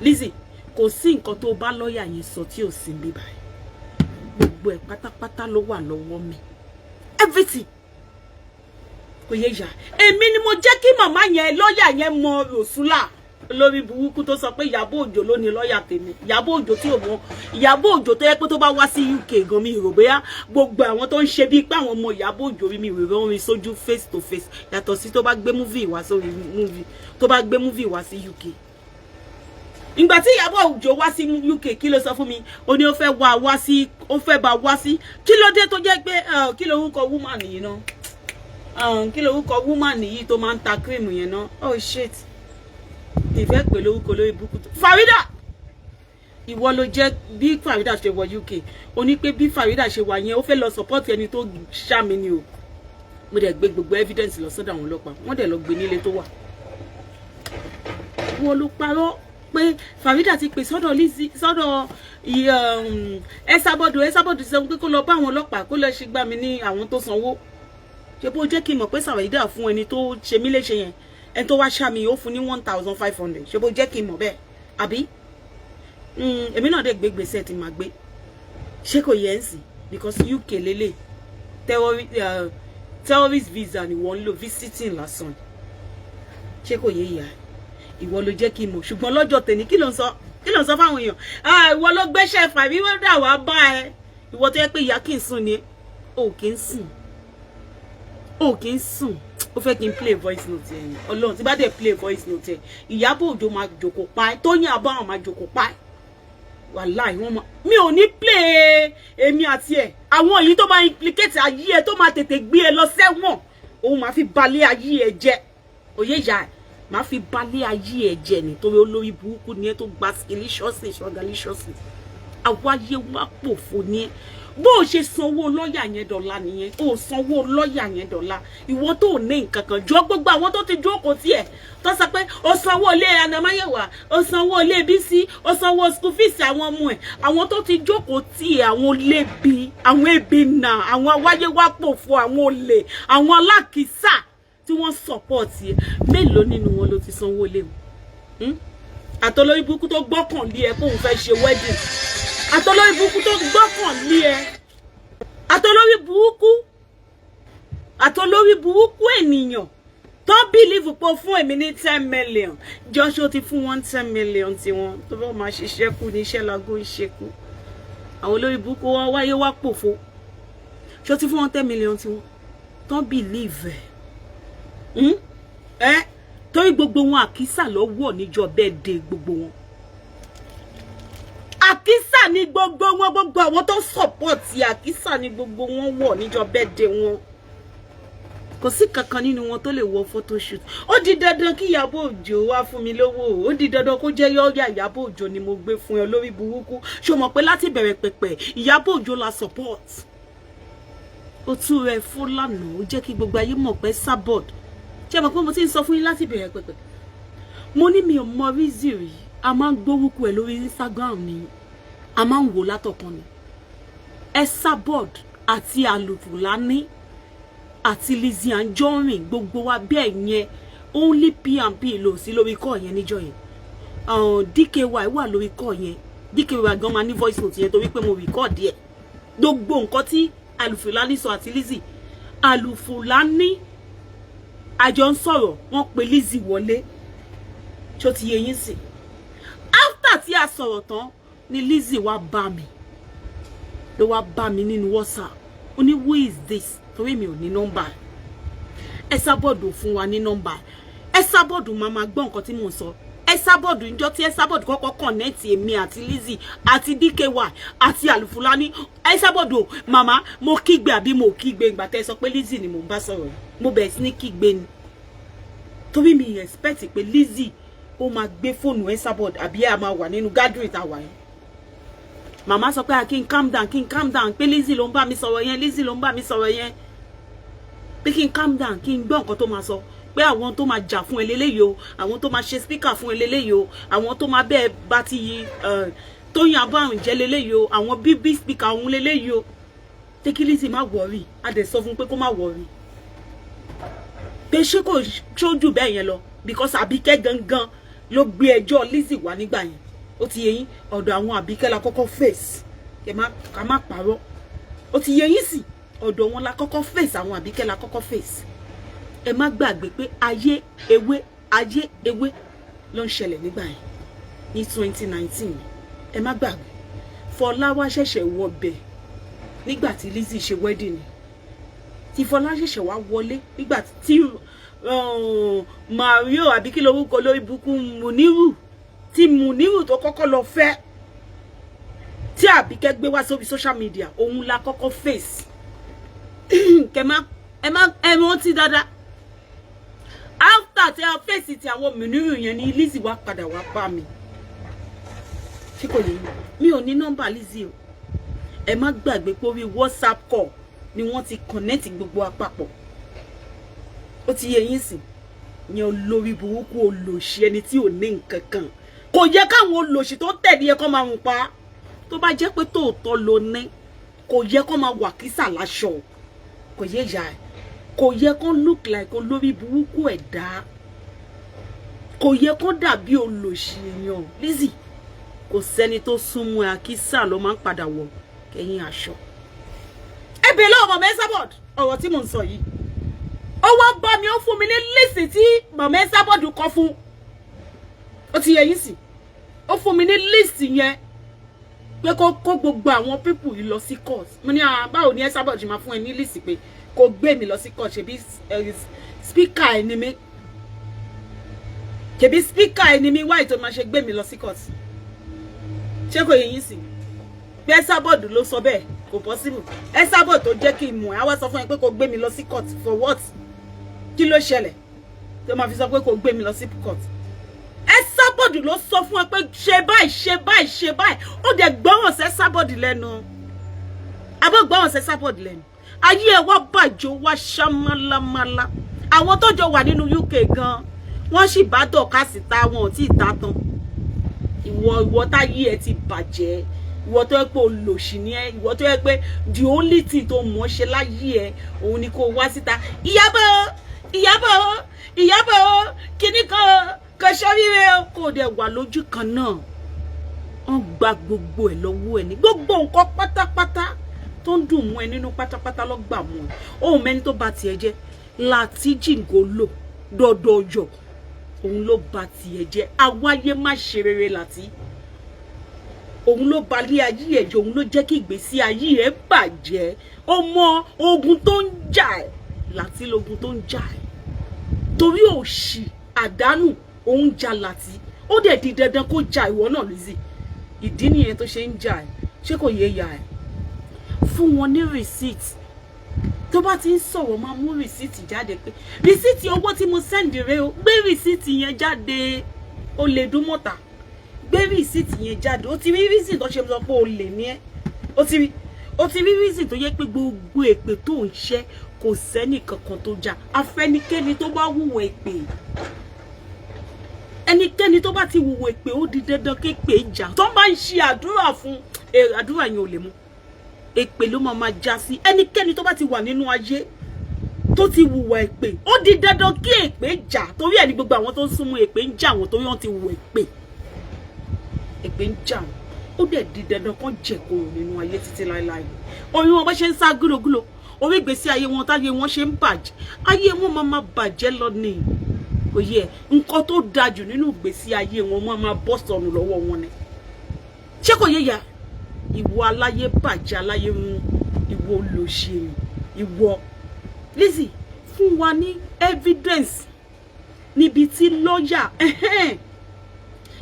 Lizzy, kò sí nǹkan tó bá lọ́ọ̀yà yẹn sọ tí ò sí níbí báyìí. Gbogbo ẹ̀ pátápátá ló wà lọ́wọ́ mi, everything. Kò yé ìyá. Èmi ni mo jẹ́ kí màmá yẹn, lọ́ọ̀yà yẹn mọ Rosula. Lórí burúkú tó sọ pé Ìyábọ̀ Òjó ló ní lọ́ọ̀yà tèmi. Ìyábọ̀ Òjó tí ò mọ Ìyábọ̀ Òjó tó yẹ pé tó bá wá sí UK gan, mi rò bóyá gbogbo àwọn tó ń ṣe bíi pé àwọn ọmọ Ìyábọ̀ Òjó rí, mi rò rí sójú face to face, yàtọ̀ sí tó bá gbé movie wá sórí movie, tó bá gbé movie wá sí UK. Ìgbà tí Ìyábọ̀ Òjó wá sí UK, kí ló sọ fún mi? Ó ní ó fẹ́ wá wá sí, ó fẹ́ bá wá sí. Kí ló dé tó jẹ́ pé, kí lorúkọ woman yìí náà? Kí lorúkọ woman yìí tó máa ń ta cream yẹn náà? Oh shit, ìfẹ́ pè lórúkọ lórí burúkú tó Farida. Ìwọ ló jẹ́ bí Farida ṣe wọ UK, ó ní pé bí Farida ṣe wà yẹn, ó fẹ́ lọ support ẹni tó ṣá mi ni o. Mo dẹ̀ gbé gbogbo evidence lọ sọ́dọ̀ àwọn ọlọ́pàá, wọ́n dẹ̀ lọ gbé nílé tó wà. Wọ́n ló parọ́ pé Farida ti pè sọ́dọ̀ Lizzy, sọ́dọ̀ Esabod. Esabod sọ pé kó lọ bá àwọn ọlọ́pàá, kó lọ ṣe gbá mi ní àwọn tó sanwó. Ṣe bó jẹ́ kí n mọ̀ pé Farida fún ẹni tó ṣe mí léṣe yẹn, ẹni tó wá ṣá mi, ó fún ní 1,500? Ṣe bó jẹ́ kí n mọ̀ bẹ́ẹ̀ àbí? Èmi náà dẹ̀ gbé gbèsè tí màá gbé. Ṣé kò yẹ ń sìn? Because UK lélẹ̀, terrorist visa ni wọ́n ń lò, visiting lásán. Ṣé kò yẹ ìyá? Ìwọ ló jẹ́ kí n mọ̀. Ṣùgbọ́n lọ́jọ́ tèmi, kí ló ń sọ? Kí ló ń sọ fáwọn èèyàn? Ìwọ ló gbéṣẹ́ fàbí wọ́n dà wá bá ẹ. Ìwọ tó yẹ pé ìyá kì í sùn ni, ò kì í sùn, ò kì í sùn. Ó fẹ́ kí n play voice note ẹ̀. Ọlọ́run, tí bá dẹ̀ play voice note ẹ̀, Ìyábọ̀ Òjó máa jòkó pa ẹ́, Tóyìn Abraham máa jòkó pa ẹ́. Wàláì, wọ́n máa. Mi ò ní play èmi àti ẹ̀. Àwọn èyí tó máa implicate ayé ẹ, tó máa tètè gbé ẹ lọ sẹ́wọ̀n, òun máa fi balẹ̀ ayé ẹ jẹ́. Òye ìyá ẹ, máa fi balẹ̀ ayé ẹ jẹ́, nítorí olórí burúkú ni ẹ tó gba skilíṣọ́sì ṣọ́galíṣọ́sì. Àwáyé wá pòfo ni ẹ. Bó o ṣe sanwó lọ́ọ̀yà yẹn dọ̀la nìyẹn, o sanwó lọ́ọ̀yà yẹn dọ̀la. Ìwọ tó ní nǹkan kan jọ gbogbo àwọn tó ti jókòó tiẹ̀ tó sọ pé o sanwó ilé Anamáyẹ̀wá, o sanwó ilé Bísí, o sanwó school fees àwọn ọmọ ẹ̀, àwọn tó ti jókòó tiẹ̀, àwọn lébi, àwọn ebi nà, àwọn awáyé wá pòfo, àwọn olè, àwọn alákìísà tí wọ́n support ẹ̀, mélòó nínú wọn ló ti sanwó ilé wọn? Àtọlórí burúkú tó gbọ́kànlé ẹ kóun fẹ́ ṣe wedding, àtọlórí burúkú tó gbọ́kànlé ẹ, àtọlórí burúkú, àtọlórí burúkú ènìyàn tó believe pé fún èmi ní 10 million. Joshua ti fún wọn 10 million tiwọn tó bá máa ṣiṣẹ́ kú ní iṣẹ́ lágó ń ṣe kú. Àwọn olórí burúkú wọn wáyé wá pòfo. Ṣó ti fún wọn 10 million tiwọn tó believe ẹ? Ẹ torí gbogbo wọn, àkísà lọ́wọ́ níjọ́ bẹ́ẹ̀ de gbogbo wọn, àkísà ní gbogbo wọn. Gbogbo àwọn tó support, àkísà ní gbogbo wọn wọ̀ níjọ́ bẹ́ẹ̀ de wọn. Kò sí kankan nínú wọn tó lè wọ photoshoot. Ó di dandan kí Ìyábọ̀ Òjó wá fún mi lówó. Ó di dandan kó jẹ́ yọ́ọ̀yà Ìyábọ̀ Òjó ni mo gbé fún ẹ, lórí burúkú. Ṣó mọ̀ pé láti bẹ̀rẹ̀ pẹ̀pẹ̀, Ìyábọ̀ Òjó la support? Ó tún rẹ fún lánàá, ó jẹ́ kí gbogbo ayé mọ̀ pé Esabod. Ṣé mọ̀ pé mo ti ń sọ fún yín láti bẹ̀rẹ̀ pẹ̀pẹ̀? Mo ní mi ò mọ Lizzy rí. A máa ń gbórúkọ ẹ̀ lórí Instagram ni, a máa ń wò látọ̀kan ni. Esabod àti Alufulani àti Lizzy Anjorin, gbogbo wa bẹ́ẹ̀ yẹn. Only P&P lò sí lórí call yẹn níjọ́ yẹn. DKY wà lórí call yẹn. DKY gan máa ní voice note yẹn torí pé mo record ẹ̀. Gbogbo nǹkan tí Alufulani sọ àti Lizzy Alufulani àjọ ń sọ̀rọ̀, wọ́n pe Lizzy wọlé. Ṣó ti yé yín sí? After tí a sọ̀rọ̀ tán ni Lizzy wá bá mi, ló wá bá mi nínú WhatsApp. Ó ní, "Who is this?" Torí mi ò ní nọ́mbà Esabod fún wa ní nọ́mbà Esabod. Máa ma gbọ́ nǹkan tí mò ń sọ. Esabod, níjọ́ tí Esabod kọ́kọ́ connect èmi àti Lizzy àti DKY àti Alufulani, Esabod o, màmá, mo kígbe àbí mo kígbe? Ìgbà tẹ́ sọ pé Lizzy ni mò ń bá sọ̀rọ̀, mo bẹ̀rẹ̀ sí ní kígbe ni, torí mi expect pé Lizzy ó máa gbé fóònù Esabod àbí ẹ máa wà nínú gathering tá a wà yẹn. Màmá sọ pé kí n calm down, kí n calm down, pé Lizzy ló ń bá mi sọ̀rọ̀ yẹn, Lizzy ló ń bá mi sọ̀rọ̀ yẹn, pé kí n calm down, kí n gbọ́ nǹkan tó máa sọ, pé àwọn tó máa jà fún eléyìí o, àwọn tó máa ṣe speaker fún eléyìí o, àwọn tó máa bẹ́ẹ̀ bá ti Tóyìn Abraham jẹ́ leléyìí o, àwọn bíbí speaker òun leléyìí o, pé kí Lizzy má worry. A dẹ̀ sọ fún pé kó má worry, pé ṣé kò ṣojú bẹ́ẹ̀ yẹn lọ, because Àbíkẹ́ gangan ló gbé ẹjọ́ Lizzy wá nígbà yẹn. Ó ti yé yín? Ọ̀dọ̀ àwọn Àbíkẹ́ la kọ́kọ́ face. Ká má parọ́. Ó ti yé yín sí? Ọ̀dọ̀ wọn la kọ́kọ́ face, àwọn Àbíkẹ́ la kọ́kọ́ face. Ẹ má gbàgbé pé ayé ewé, ayé ewé. Ló ń ṣẹlẹ̀ nígbà yẹn ní 2019. Ẹ má gbàgbé, Fọlá wá ṣẹ̀ṣẹ̀ wọ bẹ̀ nígbà tí Lizzy ṣe wedding ni, tí Fọlá ṣẹ̀ṣẹ̀ wá wọlé nígbà tí Mario, àbí kí lorúkọ lórí burúkú, Muniru, tí Muniru tó kọ́kọ́ lọ fẹ́, tí Àbíkẹ́ gbé wá sórí social media, òun la kọ́kọ́ face. Kẹ má ẹ má ẹ rántí dáadáa. After tí a face ti àwọn Muniru yẹn ni Lizzy wá padà wá bá mi. Ṣé kò yé mi? Ò ní nọ́mbà Lizzy o. Ẹ má gbàgbé pé orí WhatsApp call ni wọ́n ti connect gbogbo àpapọ̀. Ó ti yé yín sìn yẹn. Olórí burúkú, olòṣì, ẹni tí ò ní nǹkan kan, kò yẹ káwọn olòṣì tó tẹ̀lé ẹ kọ́ máa rùn pa. Tó bá jẹ́ pé tòótọ́ ló ní, kò yẹ kó máa wà kísà láṣọ, kò yẹ ìyá ẹ, kò yẹ kó look like olórí burúkú ẹ̀dá, kò yẹ kó dàbí olòṣì èèyàn. Lizzy, kò sẹ́ni tó súnmọ́ ẹ, àkísà ló máa ń padà wọ̀ kẹ́yìn aṣọ. Ẹ bèèrè lọ́wọ́ Mama Esabod ọ̀rọ̀ tí mò ń sọ yìí. Ó wá bá mi, ó fún mi ní list tí Mama Esabod kọ fún. Ó ti yẹ yín sí. Ó fún mi ní list yẹn pé kó kó gbogbo àwọn people yìí lọ sí court. Mo ní, "Báwo ni Esabod máa fún ẹ ní list pé kó gbé mi lọ sí court? Ṣebí speaker ẹ ni mi, ṣebí speaker ẹ ni mi, wáyé tó máa ṣe gbé mi lọ sí court?" Ṣé kò yẹ yín sí pé Esabod ló sọ bẹ́ẹ̀? Kò possible. Esabod tó jẹ́ kí n mọ̀ ẹ́ á wá sọ fún ẹ pé kó gbé mi lọ sí court for what? Kí ló ṣẹlẹ̀ tó máa fi sọ pé kó gbé mi lọ sí court? Esabod ló sọ fún ẹ pé ṣe báyìí, ṣe báyìí, ṣe báyìí. Ó dẹ̀ gbọ́ràn sí Esabod lẹ́nu. Abọ́ gbọ́ràn sí Esabod lẹ́nu, ayé ẹ wá bàjẹ́, wá ṣá málámálá. Àwọn tó jọ wà nínú UK gan, wọ́n sì bá dọ̀kásì ta, wọn ò tí ì ta tán. Ìwọ táyé ẹ ti bàjẹ́, ìwọ tó yẹ pé olòṣì ni ẹ, ìwọ tó yẹ pé the only thing tó mọ̀ ṣe láyé ẹ, òun ni kó wá síta, "Ìyábọ̀, Ìyábọ̀, Ìyábọ̀, kíní kan kò ṣoríire." Kó dẹ̀ wà lójú kan náà, wọ́n gba gbogbo ẹ̀ lọ́wọ́ ẹ̀ ní gbogbo nǹkan pátápátá tó ń dùn mú ẹ nínú pátápátá ló gbà mú ẹ. Ohun mẹ́ni tó bá tiẹ̀ jẹ́ láti jìngò lò dọ̀dọ̀yọ̀, òun ló ba tiẹ̀ jẹ́. Awáyé má ṣe rere láti òun ló ba ilé ayé ẹ̀ jẹ́, òun ló jẹ́ kí ìgbésí ayé ẹ̀ bàjẹ́. Ó mọ ogun tó ń jà ẹ́ láti lógun tó ń jà ẹ́ torí òṣì àdánù òun jà láti. Ó dẹ̀ di dandan kó ja ìwọ náà, Lizzy. Ìdí nìyẹn tó ṣe ń jà ẹ́. Ṣé kò yé ya ẹ́? Fún wọn ní receipt. Tó bá ti ń sọ̀rọ̀, máa mú receipt jáde pé receipt owó tí mo send rẹ o. Gbé receipt yẹn jáde. Ó lè dún mọ́ta, gbé receipt yẹn jáde. Ó ti rí reason tó ṣe sọ pé o lè ní ẹ́. Ó ti rí reason tó yẹ pé gbogbo èpè tó ń ṣẹ́, kò sẹ́nì kankan tó jà. Afẹ́nikẹ́ni tó bá wùwọ̀ èpè, ẹnikẹ́ni tó bá ti wùwọ̀ èpè, ó di dandan képe jà. Tó bá ń ṣe àdúrà fún, àdúrà yẹn ò lè mú, èpè ló máa máa já sí. Ẹnikẹ́ni tó bá ti wà nínú ayé tó ti wùwà èpè, ó di dandan kí èpè jà. Torí ẹ̀ ní gbogbo àwọn tó ń súnmọ́, èpè ń jà wọ́n, torí wọ́n ti wùwà èpè, èpè ń jà wọ́n. Ó dẹ̀ di dandan kán jẹ̀kọ̀rọ̀ nínú ayé títí láéláé. Orí wọn bá ṣe ń sá gúlogúlo, orí ìgbésí ayé wọn, táyé wọn ṣe ń bàjẹ́, ayé wọn máa máa bàjẹ́ lọ ní. Kò yẹ nǹkan tó dáa jù nínú ìgbésí ayé wọn máa máa bọ́ sọnù lọ́wọ́ wọn ni. Ṣé kò yé ya? Ìwọ aláyé bàjẹ́, aláyé run, ìwọ olóṣèlú, ìwọ Lizzy, fún wa ní evidence níbi tí lọ́ọ̀yà.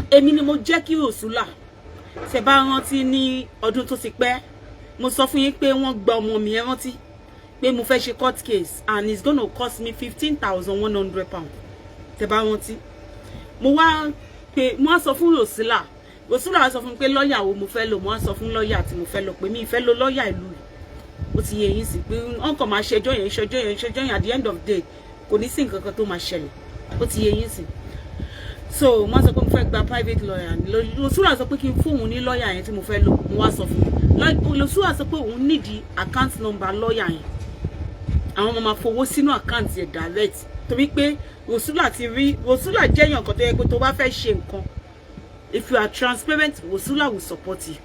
Èmi ni mo jẹ́ kí Rosula ṣe bá rántí ní ọdún tó ti pẹ́. Mo sọ fún yín pé wọ́n gba ọmọ mi. Ẹ rántí pé mo fẹ́ ṣe court case and it's gonna cost me £15,100. Tẹ́ bá rántí, mo wá pé, mo wá sọ fún Rosula. Rosula wá sọ fún mi pé lọ́ọ̀yà wo mo fẹ́ lò. Mo wá sọ fún lọ́ọ̀yà tí mo fẹ́ lò pé mi ì fẹ́ lo lọ́ọ̀yà ìlú yìí. Ó ti yé yín sí pé wọ́n kàn máa ṣẹjọ́ yẹn, ṣẹjọ́ yẹn, ṣẹjọ́ yẹn, at the end of the day kò ní sí nǹkan kan tó máa ṣẹlẹ̀. Ó ti yé yín sí. So mo sọ pé mo fẹ́ gba private lawyer. Rosula sọ pé kí n fóun ní lọ́ọ̀yà yẹn tí mo fẹ́ lò. Mo wá sọ fún un. Rosula sọ pé òun nídìí account number lọ́ọ̀yà yẹn, àwọn ọmọ máa fowó sínú account yẹn direct, torí pé Rosula ti rí, Rosula jẹ́yàn kan tó yẹ pé tó bá fẹ́ ṣe nǹkan, if you are transparent, Rosula will support you.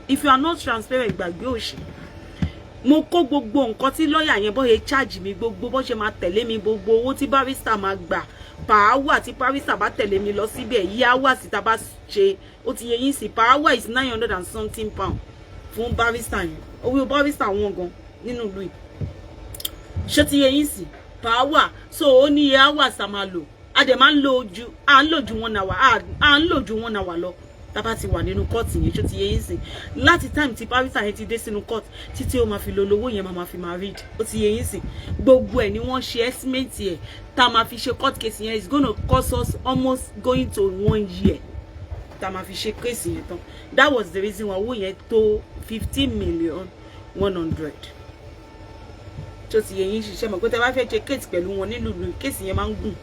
If you are not transparent, gbàgbé òṣì. Mo kó gbogbo nǹkan tí lọ́ọ̀yà yẹn bọ́ ṣe charge mi, gbogbo bó ṣe máa tẹ̀lé mi, gbogbo owó tí barrister máa gbà. Per hour tí barrister bá tẹ̀lé mi lọ síbẹ̀, iye hours tá a bá ṣe, ó ti yẹ yín sí. Per hour is 900 and something pound fún barrister yẹn. Owó barrister wọn gan nínú ìlú yìí. Ṣé ti yẹ yín sí? Per hour. So ó ní iye hours tá a máa lò. A dẹ̀ máa ń lo ju, à ń lò ju 1 hour, à ń lò ju 1 hour lọ tá bá ti wà nínú court yẹn. Ṣó ti yẹ yín sìn? Láti time tí barrister yẹn ti dé sínú court títí ó máa fi lo lówó yẹn, máa fi máa read. Ó ti yẹ yín sìn? Gbogbo ẹ̀ ni wọ́n ṣe estimate ẹ̀ tá a máa fi ṣe court case yẹn. Is gonna cost us almost going to one year tá a máa fi ṣe case yẹn tán. That was the reason why owó yẹn tó 15,000,100. Tó ti yẹ yín? Ṣiṣẹ́ mọ̀ pé tẹ́ bá fẹ́ ṣe case pẹ̀lú wọn nílùú, case yẹn máa ń gùn.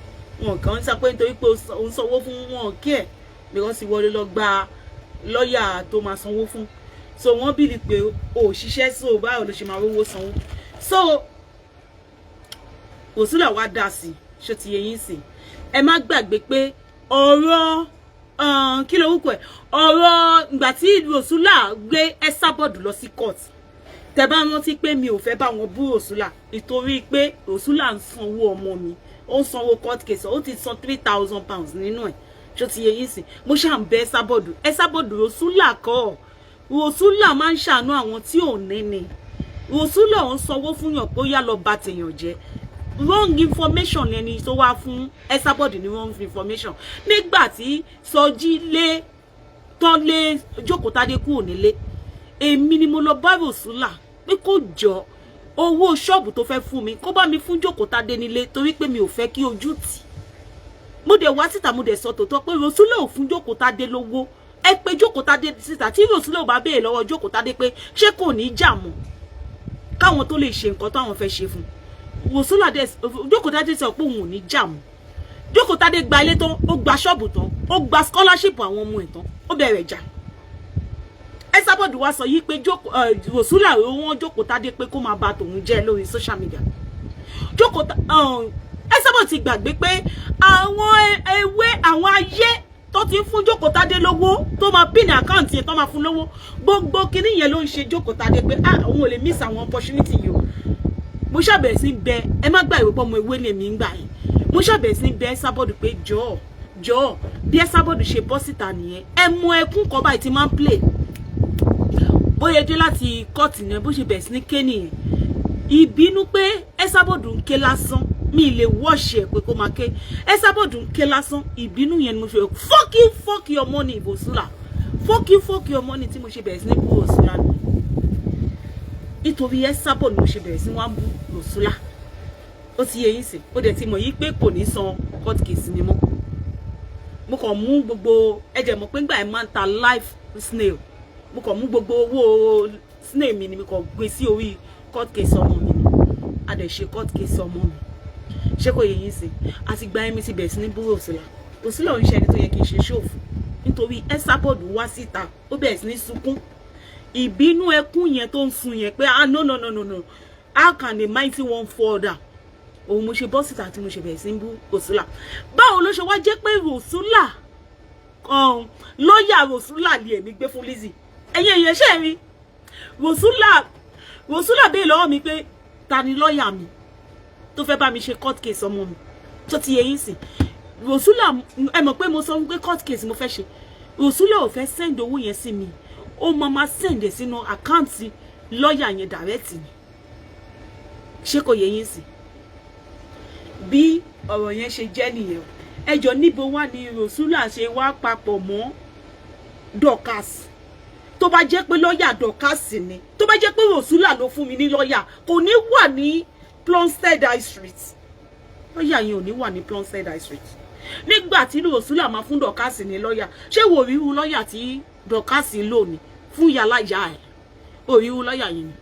Wọn kàn ń sọ pé nítorí pé ó ń sanwó fún wọn kí ẹ̀, because ìwọ ló lọ gba lọ́ọ̀yà tó máa sanwó fún. So wọ́n believe pé o ò ṣiṣẹ́, so báwo ló ṣe máa rówó sanwó? So Rosula wá dá sí. Ṣó ti yẹ yín sìn? Ẹ má gbàgbé pé ọ̀rọ̀, kí ló wúkọ ẹ̀, ọ̀rọ̀ ìgbà tí Rosula gbé Esabod lọ sí court, tẹ bá rántí pé mi ò fẹ́ bá wọn bú Rosula, ìtorí pé Rosula ń sanwó ọmọ mi, ó ń sanwó court case, ó ti san £3,000 nínú ẹ̀. Ṣó ti yẹ yín sìn? Mo ṣáà ń bẹ Esabod, Esabod, Rosula kọ́. Rosula máa ń ṣàánú àwọn tí ò ní ni. Rosula ò ń sanwó fún yàn pé ó yá lọ bà tèèyàn jẹ́. Wrong information ẹni tó wá fún Esabod ní wrong information. Nígbà tí Sọjí lé tán lé Jókòtádé kúrò nílé, èmi ni mo lọ bá Rosula pé kó jọ, owó ṣọ́ọ̀bù tó fẹ́ fún mi, kó bá mi fún Jókòtádé nílé, torí pé mi ò fẹ́ kí ojú tì. Mo dẹ̀ wá síta, mo dẹ̀ sọ tòótọ́ pé Rosula ò fún Jókòtádé lówó. Ẹ pé Jókòtádé síta, tí Rosula ò bá béèrè lọ́wọ́ Jókòtádé pé ṣé kò ní jà mọ́ káwọn tó lè ṣe nǹkan táwọn fẹ́ ṣe fún Rosula dẹ̀. Jókòtádé sọ pé òun ò ní jà mọ́. Jókòtádé gba ilé tán, ó gba ṣọ́ọ̀bù tán, ó gba scholarship àwọn ọmọ ẹ̀ tán, ó bẹ̀rẹ̀ jà. Esabod wá sọ yìí pé Rosula wọn Jókòtádé pé kó máa bà tòun jẹ́ lórí social media. Esabod ti gbàgbé pé àwọn ewé, àwọn ayé tó ti ń fún Jókòtádé lówó, tó máa pin account yẹn, tó máa fún lówó, gbogbo kinní yẹn ló ń ṣe Jókòtádé pé ah, òun ò lè miss àwọn opportunity yìí o. Mo ṣàbẹ̀rẹ̀ sí bẹ, ẹ má gbà ìwé pọ̀ mọ́ ewé lèmi ń gbà yẹn. Mo ṣàbẹ̀rẹ̀ sí bẹ Esabod pé jọ̀ọ́, jọ̀ọ́. Bí Esabod ṣe bọ́ síta nìyẹn. Ẹ mọ ẹkún kan báyìí tí máa ń play bóyá dé láti kóòtù yẹn, bó ṣe bẹ̀rẹ̀ sí ní ké nìyẹn. Ìbínú pé Esabod ń ké lásán, mi lè wọ́ọ̀ṣì ẹ̀ pé kó máa ké. Esabod ń ké lásán, ìbínú yẹn ni mo ṣe, "Fuck you, fuck your money, Rosula, fuck you, fuck your money." Tí mo ṣe bẹ̀rẹ̀ sí ní bú Rosula nìyẹn. Nítorí Esabod ni mo ṣe bẹ̀rẹ̀ sí wá bú Rosula. Ó ti yẹ yín sìn? Ó dẹ̀ ti mọ̀ yí pé kò ní san court case ni mọ́. Mo kàn mú gbogbo ẹ jẹ́ mọ̀ pé ńgbà ẹ máa ń ta live snail, mo kàn mú gbogbo owó snail mi ni mo kàn gbé sí orí court case ọmọ mi ni. A dẹ̀ ṣe court case ọmọ mi. Ṣé kò yẹ yín sìn? Àti gba ẹ̀mí ti bẹ̀rẹ̀ sí ní bú Rosula. Rosula ò ń ṣe ẹni tó yẹ kí n ṣe ṣòfò, nítorí Esabod wá síta, ó bẹ̀rẹ̀ sí ní sunkún. Ìbínú ẹkún yẹn tó ń sun yẹn pé ah, no, no, no, no, no, how can a mighty one fall down? Òun mo ṣe bọ́ síta tí mo ṣe bẹ̀rẹ̀ sí ń bú Rosula. Báwo ló ṣe wá jẹ́ pé Rosula, lọ́ọ̀yà Rosula lè èmi gbé fún Lizzy? Ẹ̀yin èèyàn, ṣe rí Rosula? Rosula béèrè lọ́wọ́ mi pé ta ni lọ́ọ̀yà mi tó fẹ́ bá mi ṣe court case ọmọ mi. Tó ti yẹ yín sìn? Rosula, ẹ mọ̀ pé mo sọ wípé court case mo fẹ́ ṣe. Rosula ò fẹ́ send owó yẹn sí mi, ó máa send ẹ̀ sínú account lọ́ọ̀yà yẹn direct ni. Ṣé kò yẹ yín sìn? Bí ọ̀rọ̀ yẹn ṣe jẹ́ nìyẹn. Ẹjọ́, níbo wá ni Rosula ṣe wá papọ̀ mọ́ Dorcas? Tó bá jẹ́ pé lọ́ọ̀yà Dorcas ni, tó bá jẹ́ pé Rosula ló fún mi ní lọ́ọ̀yà, kò ní wà ní Plumstead High Street. Lọ́ọ̀yà yẹn ò ní wà ní Plumstead High Street. Nígbà tí Rosula máa fún Dorcas ní lọ́ọ̀yà, ṣé wò ríru lọ́ọ̀yà tí Dorcas lò ní fún yàrá ìyá ẹ̀? Ò ríru lọ́ọ̀yà yẹn ni?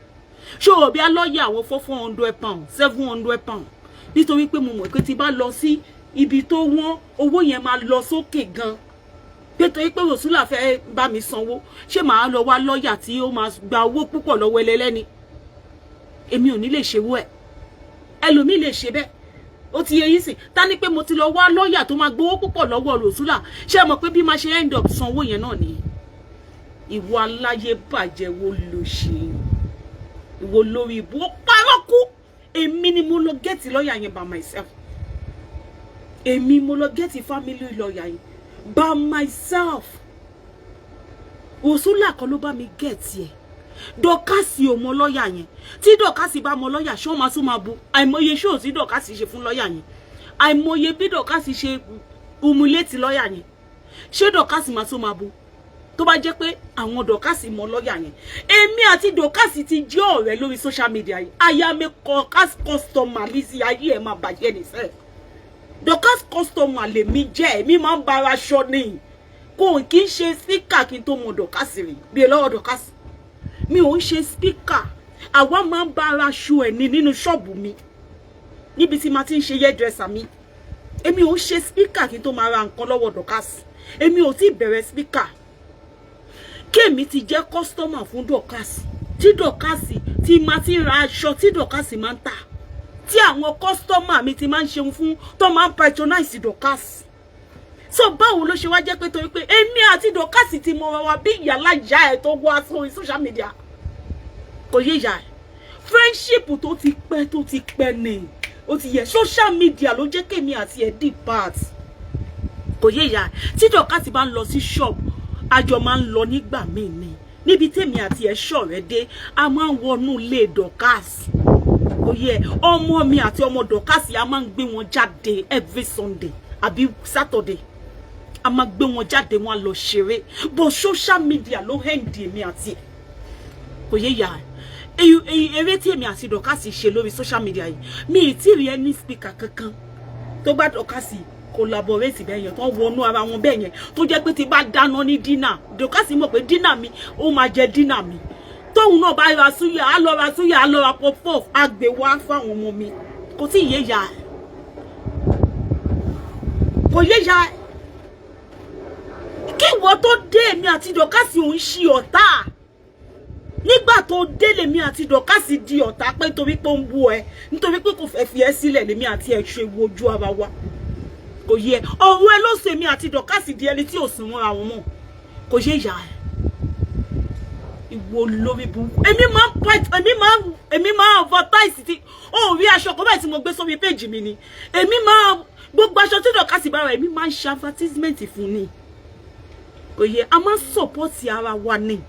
Ṣé o bí a lọ́ọ̀yà àwọn £400, £700? Nítorí pé mo mọ̀ pé tí bá lọ sí ibi tó wọ́n, owó yẹn máa lọ sókè gan. Pé torí pé Rosula fẹ́ bá mi sanwó, ṣé màá lọ wá lọ́ọ̀yà tí ó máa gba owó púpọ̀ lọ́wọ́ ẹlẹ́lẹ́ni? Èmi ò ní lè ṣe wó ẹ̀, ẹlòmíì lè ṣe bẹ́ẹ̀. Ó ti yẹ yín sìn? Ta ni pé mo ti lọ wá lọ́ọ̀yà tó máa gbowó púpọ̀ lọ́wọ́ Rosula, ṣé ẹ mọ̀ pé bí máa ṣe end up sanwó yẹn náà nìyẹn? Ìwọ aláyé bàjẹ́ wo ló ṣe, ìwọ lórí ìbú, ó parọ́ kú. Èmi ni mo lọ get lọ́ọ̀yà yẹn by myself. Èmi mo lọ get family lawyer yìí by myself. Òṣùlà kan ló bá mi get ẹ̀. Dorcas ò mọ lọ́ọ̀yà yẹn. Tí Dorcas bá mọ lọ́ọ̀yà, ṣé ó máa tún máa bu? Àìmọye ṣóò tí Dorcas ṣe fún lọ́ọ̀yà yẹn, àìmọye bí Dorcas ṣe humiliate lọ́ọ̀yà yẹn, ṣé Dorcas máa tún máa bu? Tó bá jẹ́ pé àwọn Dorcas mọ lọ́ọ̀yà yẹn. Èmi àti Dorcas ti jẹ́ ọ̀rẹ́ lórí social media yìí. I am a Dorcas customer. Lizzy, ayé ẹ̀ máa bàjẹ́ nìṣẹ́. Dorcas customer lèmi jẹ́. Èmi máa ń bára aṣọ ni, kò kí ń ṣe speaker. Kí n tó mọ Dorcas rí bí lọ́wọ́ Dorcas, mi ò ń ṣe speaker. Àwa máa ń bára aṣọ ẹ̀ ní nínú ṣọ́ọ̀bù mi, níbi tí ma ti ń ṣe hairdresser mi. Èmi ò ń ṣe speaker kí n tó máa ra nǹkan lọ́wọ́ Dorcas. Èmi ò tí ì bẹ̀rẹ̀ speaker. Kémi ti jẹ́ customer fún Dorcas, tí Dorcas tí ma ti ra aṣọ, tí Dorcas máa ń tà, tí àwọn customer mi ti máa ń ṣeun fún, tó máa ń patronize Dorcas. So báwo ló ṣe wá jẹ́ pé torí pé èmi àti Dorcas ti mọ wa bí ìyá ìyá ẹ̀ tó wá sórí social media? Kò yé ìyá ẹ̀. Friendship tó ti pẹ́, tó ti pẹ́ ni. Ó ti yẹ, social media ló jẹ́ kémi àti ẹ̀ depart. Kò yé ìyá ẹ̀. Tí Dorcas bá ń lọ sí shop, àjọ máa ń lọ nígbà míì ni. Níbi tèmi àti ẹ̀ ṣọ̀rẹ́ dé, a máa ń wọnú ilé Dorcas. Kò yẹ, ọmọ mi àti ọmọ Dorcas, a máa ń gbé wọn jáde every Sunday àbí Saturday. A máa gbé wọn jáde, wọn lọ ṣeré. But social media ló end èmi àti ẹ̀. Kò yé ìyá ẹ̀. Eré tí èmi àti Dorcas ṣe lórí social media yìí, mi ì tí rí ẹni speaker kankan tó bá Dorcas collaborate bẹ́ẹ̀ yẹn, tó wọnú ara wọn bẹ́ẹ̀ yẹn, tó jẹ́ pé tí bá dáná ní dinner, Dorcas mọ̀ pé dinner mi, ó máa jẹ dinner mi. Tóun náà bá ra súyà, á lọ ra súyà, á lọ ra puff, á gbé wá fáwọn ọmọ mi. Kò tí ì yé ya ẹ̀, kò yé ya ẹ̀. Kí ìwọ tó dé, èmi àti Dorcas ò ń ṣe ọ̀tá. Nígbà tó dé lèmi àti Dorcas di ọ̀tá, pé nítorí pé ó ń bú ẹ, nítorí pé kò fẹ́ fi ẹ́ sílẹ̀, lèmi àti ẹ̀ ṣe wojú ara wa. Kò yẹ, ọ̀rọ̀ ẹ ló sọ èmi àti Dorcas di ẹni tí ò sùn mọ́ra wọn mọ́. Kò yé ìyá ẹ, ìwọ lórí burúkú. Èmi máa advertise tí ó rí aṣọ kan báyìí tí mo gbé sórí péjì mi ni. Èmi máa gbogbo aṣọ tí Dorcas bá ra, èmi máa ń ṣe advertisement fún ni. Kò yẹ, a máa ń support ara wa ni.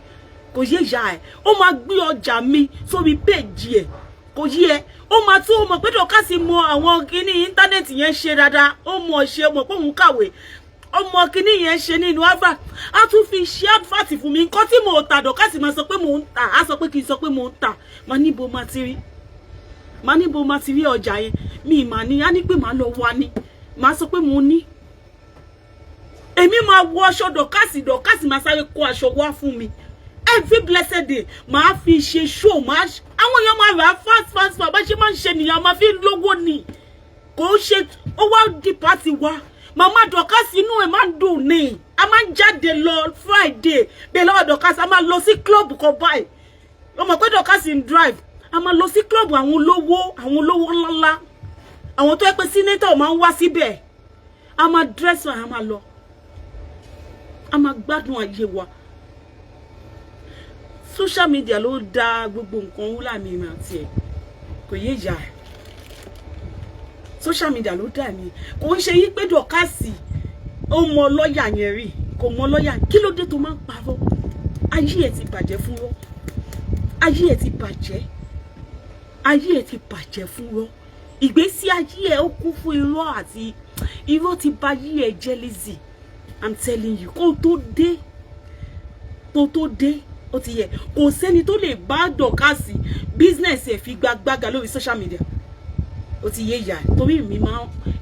Kò yé ìyá ẹ. Ó máa gbé ọjà mi sórí péjì ẹ. Kò yé ẹ. Ó máa tún, ó mọ̀ pé Dorcas mọ àwọn kíní internet yẹn ṣe dáadáa. Ó mọ̀ ṣe, mọ̀ pé òun kàwé, ọmọ kíní yẹn ṣe nínú advert. Á tún fi ṣe advert fún mi. Nǹkan tí mo tà, Dorcas máa sọ pé mò ń tà. Á sọ pé kí n sọ pé mò ń tà. Máa níbo máa ti rí, máa níbo máa ti rí ọjà yẹn? Mi mà ní. Á ní pé màá lọ wá ní. Màá sọ pé mo ní. Èmi máa wọ aṣọ Dorcas, Dorcas máa sáré kó aṣọ wá fún mi every blessed day. Màá fi ṣe show, máa àwọn èèyàn máa rà á fast fast fast. Bá ṣe máa ń ṣe nìyẹn, máa fi lówó ni. Kò ṣe ó wá di party wa. Màmá Dorcas, inú ẹ̀ máa ń dùn ní. A máa ń jáde lọ Friday bẹ́ẹ̀ lọ́wọ́ Dorcas. A máa lọ sí club kan báyìí. Ó mọ̀ pé Dorcas ń drive. A máa lọ sí club àwọn olówó, àwọn olówó ńláńlá, àwọn tó yẹ pé senator máa ń wá síbẹ̀. A máa dress, a máa lọ, a máa gbádùn ayé wa. Social media ló dá gbogbo nǹkan wúlà mi àti ẹ̀. Kò yé ìyá ẹ̀. Social media ló dá mi. Kò ń ṣe yí pé Dorcas ó mọ lọ́ọ̀yà yẹn rí. Kò mọ lọ́ọ̀yà. Kí ló dé tó máa ń parọ́? Ayé ẹ̀ ti bàjẹ́ fún rọ́. Ayé ẹ̀ ti bàjẹ́, ayé ẹ̀ ti bàjẹ́ fún rọ́. Ìgbésí ayé ẹ̀, ó kún fún irọ́ àti irọ́ ti bà ayé ẹ̀ jẹ́. Lizzy, I'm telling you, kó tó dé, tó tó dé, ó ti yẹ kò sẹ́ni tó lè bá Dorcas business ẹ̀ fi gbàgbàgà lórí social media. Ó ti yé ìyá ẹ̀, torí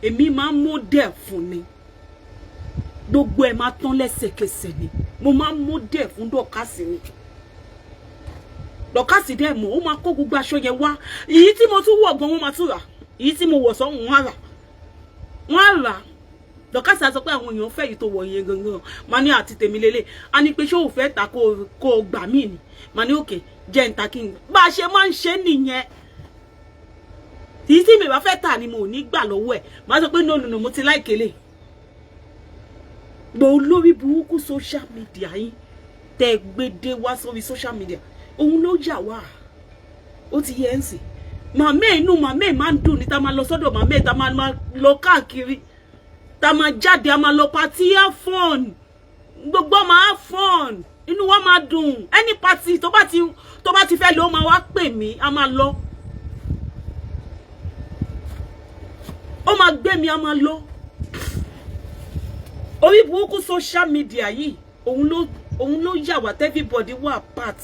èmi máa model fún ni. Gbogbo ẹ̀ máa tán lẹ́sẹ̀kẹsẹ̀ ni. Mo máa model fún Dorcas ni. Dorcas dẹ̀ mọ̀. Ó máa kó gbogbo aṣọ yẹn wá. Èyí tí mo tún wọ̀ gan, wọ́n máa tún rà. Èyí tí mo wọ̀ sọ́hùn, wọ́n á rà, wọ́n á rà. Dorcas á sọ pé àwọn èèyàn fẹ́ yìí tó wọ̀ yẹn gangan. Máa ní àti tèmi lélẹ̀. A ní pé ṣé òun fẹ́ ta kó o gbà mí ni. Máa ní òkè jẹ́ ń ta kí n bá a ṣe máa ń ṣe nìyẹn. Èyí tí mi bá fẹ́ tà ni mo ò ní gbà lọ́wọ́ ẹ̀. Máa sọ pé no, no, no, mo ti láìkélé gbọ́. Olórí burúkú social media yín tẹ́ gbé dé wá sórí social media, òun ló yà wá. Ó ti yẹ ẹ́ ń sìn. Màmá ẹ̀, inú màmá ẹ̀ máa ń dùn ní tá máa lọ sọ́dọ̀ màmá ẹ̀, tá máa lọ káàkiri. Tá máa jáde, a máa lọ party, have fun, gbogbo máa have fun, inú wa máa dùn. Any party tó bá ti fẹ́ lọ, ó máa wá pè mí, a máa lọ, ó máa gbé mi, a máa lọ. Orí burúkú social media yìí, òun ló yà wá. Everybody wà apart,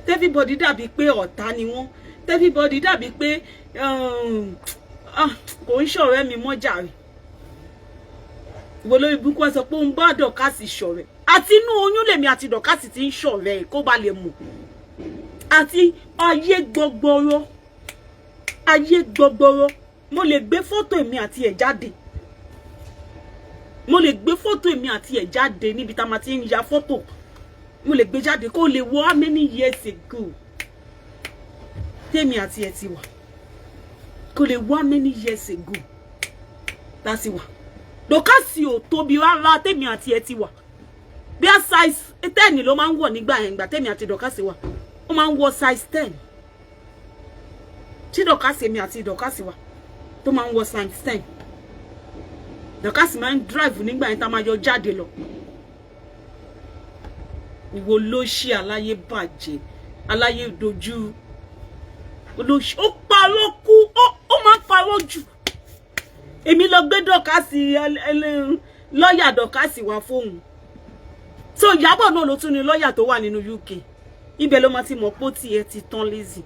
everybody dàbí pé ọ̀tá ni wọ́n, everybody dàbí pé kò ń ṣọ̀rẹ́ mi mọ́ jàre. Ìwọ lórí burúkú, wá sọ pé òun bá Dorcas ṣọ̀rẹ́. Àti inú oyún lèmi àti Dorcas ti ń ṣọ̀rẹ́, kó ba lè mọ̀. Àti ayé gbọgbọrọ, ayé gbọgbọrọ, mo lè gbé fọ́tò èmi àti ẹ̀ jáde, mo lè gbé fọ́tò èmi àti ẹ̀ jáde níbi tá a máa ti ń ya fọ́tò. Mo lè gbé jáde kó lè wo how many years ago tèmi àti ẹ̀ ti wà, kó lè wo how many years ago láti wà. Dorcas ò tóbi rárá tèmi àti ẹ̀ ti wà. Bí a size 10 ló máa ń wọ̀ nígbà yẹn. Ìgbà tèmi àti Dorcas wà, ó máa ń wọ size 10. Tí Dorcas, èmi àti Dorcas wà, tó máa ń wọ size 10. Dorcas máa ń drive nígbà yẹn tá a máa yọ jáde lọ. Ìwọ ló ṣí aláyé bàjẹ́, aláyé dojú olóṣì. Ó parọ́ kú, ó máa ń parọ́ jù. Èmi lọ gbé Dorcas, lọ́ọ̀yà Dorcas wá fóun. So Ìyábọ̀ náà ló tún ní lọ́ọ̀yà tó wà nínú UK. Ibẹ̀ ló máa ti mọ̀ pé ó tiẹ̀ ti tán. Lizzy.